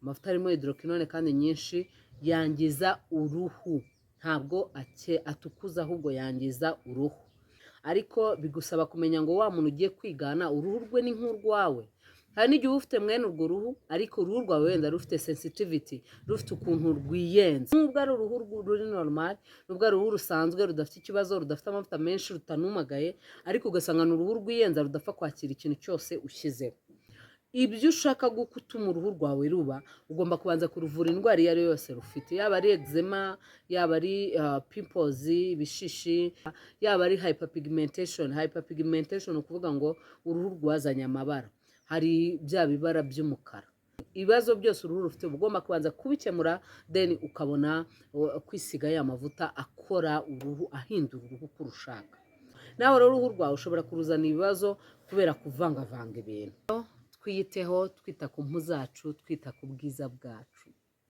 Amavuta arimo hydroquinone kandi nyinshi yangiza uruhu, ntabwo atukuza, ahubwo yangiza uruhu. Ariko bigusaba kumenya ngo wa muntu ugiye kwigana, uruhu rwe ni nk'urwawe. Hari n'igihe uba ufite mwene urwo ruhu, ariko uruhu rwawe wenda rufite sensitivity, rufite ukuntu rwiyenza. Nubwo ari uruhu ruri normal, nubwo ari uruhu rusanzwe rudafite ikibazo, rudafite amavuta menshi, rutanumagaye, ariko ugasanga ni uruhu rwiyenza, rudapfa kwakira ikintu cyose ushyizeho. Ibyo ushaka gutuma uruhu rwawe ruba, ugomba kubanza kuruvura indwara iyo ari yo yose rufite, yaba ari eczema, yaba ari pimples, ibishishi, yaba ari hyperpigmentation. Hyperpigmentation ni ukuvuga ngo uruhu rwazanye amabara, hari bya bibara by'umukara. Ibibazo byose uruhu rufite uba ugomba kubanza kubikemura, then ukabona kwisiga ya mavuta akora uruhu, ahindura uruhu uko urushaka. Nawe rero uruhu rwawe ushobora kuruzana ibibazo kubera kuvangavanga ibintu. Twiyiteho, twita ku mpu zacu, twita ku bwiza bwacu.